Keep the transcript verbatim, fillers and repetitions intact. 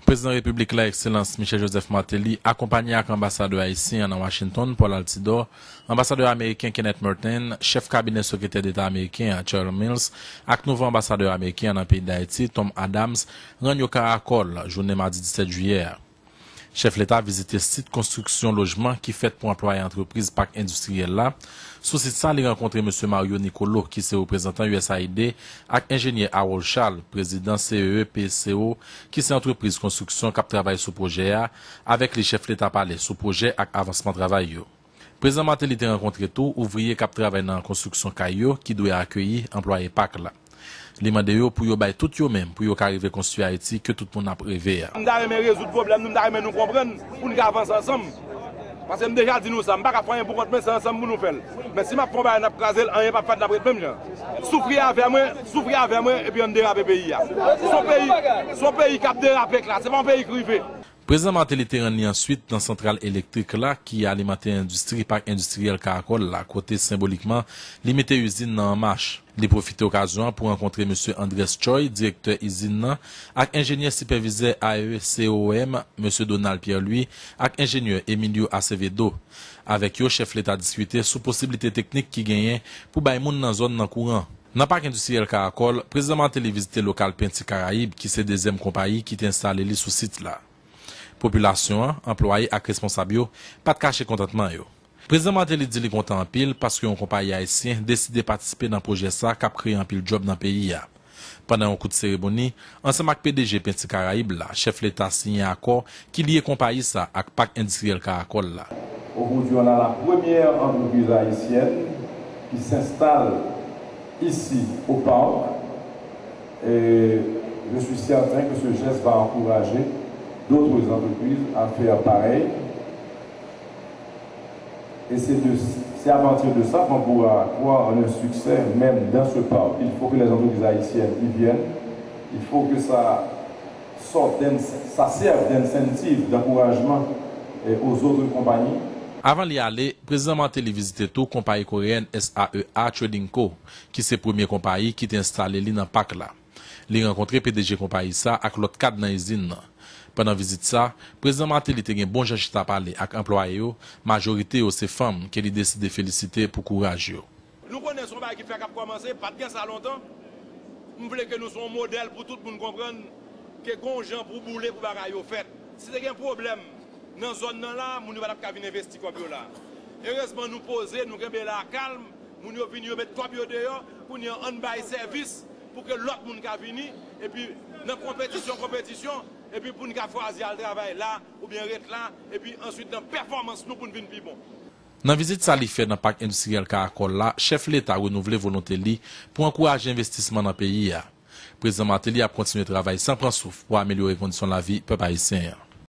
Prezidan Repiblik la, Ekselans Michel Joseph Martelly, akonpanye ak anbasadè ayisyen an nan Washington, Paul Altidor, anbasadè ameriken Kenneth Merten, chèf kabinè sekretè deta ameriken an, Charles Mills, ak nouvo anbasadè ameriken an nan peyi Dayiti, Tom Adams, rann yo Karakòl, jounen madi disèt jiyè a. Chèf leta vizite sit konstriksyon lojman ki fèt pou anplwaye antrepriz Pak Endistriyèl la. Sou sit sa, li rankontre mesye Mario Nicolo, ki se reprezantan U S A I D, ak enjenyè Harold Charles, prezidan C E E P C O, ki se antrepriz konstriksyon k ap travay sou pwojè a. Avèk li, chèf leta pale sou pwojè ak avansman travay yo. Prezidan Martelly te rankontre tou ouvriye k ap travay nan konstriksyon kay yo ki dwe akeyi anplwaye Pak la. Li mande yo pou yo bay tout yo menm pou yo ka rive konstwi Ayiti ke tout moun ap reve a. M ta renmen rezoud pwoblèm nou, m ta renmen nou konprann pou n ka avanse ansanm. Paske m deja di nou sa, m pa ka fè anyen pou kont mwen, se ansanm pou nou fè l. Men si m ap fè yon bagay n ap kraze l, anyen p ap fèt, n ap ret menm jan. Soufri avè mwen, soufri avè mwen, epi ann derape peyi a. Se yon peyi, se yon peyi k ap derape k la, se pa yon peyi k rive. Prezidan Martelly te rann li answit nan santral elektrik la ki alimante endistri Pak Endistriyèl Karakòl la, kote senbolikman li mete izin nan an mach. Li pwofite okazyon an pou rankontre mesye Andres Choi, direktè izin nan, ak enjenyè sipèvizè A E C O M, mesye Donald Pierre Louis, ak enjenyè Emilio Acevedo. Avèk yo, chèf leta diskite sou posiblite teknik ki genyen pou bay moun nan zòn nan kouran. Nan Pak Endistriyèl Karakòl, Prezidan Martelly vizite lokal Penti Karayib, ki se dezyèm konpayi ki te enstale li sou sit la. Popilasyon an, anplwaye ak responsab yo pa t kache kontantman yo. Prezidan Martelly di li kontan anpil paske yon konpayi ayisyen deside patisipe nan pwojè sa k ap kreye anpil djòb nan peyi a. Pandan yon kout seremoni, ansanm ak P D G Penti Karayib la, chèf leta siyen akò ki lye konpayi sa ak Pak Endistriyèl Karakòl la. Aujourd'hui, on a la première entreprise haïtienne qui s'installe ici au parc. Et je suis certain que ce geste va encourager d'autres entreprises à faire pareil. Et c'est de, c'est à partir de ça qu'on pourra croire en un succès même dans ce parc. Il faut que les entreprises haïtiennes y viennent. Il faut que ça sorte d'in-, ça serve d'incentive, d'encouragement, eh, aux autres compagnies. Avan li ale, Prezidan Martelly vizite tou konpayi koreyèn S A E A Trading Co., ki se premye konpayi ki te enstale li nan pak la. Li rankontre P D G konpayi sa ak lòt kad nan izin nan. Pandan vizit sa, Prezidan Martelly te gen bon jan chita pale ak anplwaye yo, majorite yo se fanm ke li deside felisite pou kouraj yo. Nou konnen se yon bagay ki fèk ap kòmanse, pa t gen sa lontan. M vle ke nou se yon modèl pou tout moun konprann ke gen yon jan pou boule pou bagay yo fèt. Si te gen pwoblèm nan zòn nan la, moun yo pa t ap ka vin envesti kòb yo la. Erezman, nou poze, nou kenbe la kalm, moun yo vini, yo met kòb yo deyò, kounye a ann bay sèvis pou ke lòt moun ka vini, epi nan konpetisyon, konpetisyon, epi pou n ka chwazi al travay la, oubyen ret la, epi answit nan pèfòmans nou pou n vin pi bon. Nan vizit sa li fè nan Pak Endistriyèl Karakòl la, chèf leta renouvle volonte li pou ankouraje envestisman nan peyi a. Prezidan Martelly ap kontinye travay san pran souf pou amelyore kondisyon lavi pèp ayisyen an.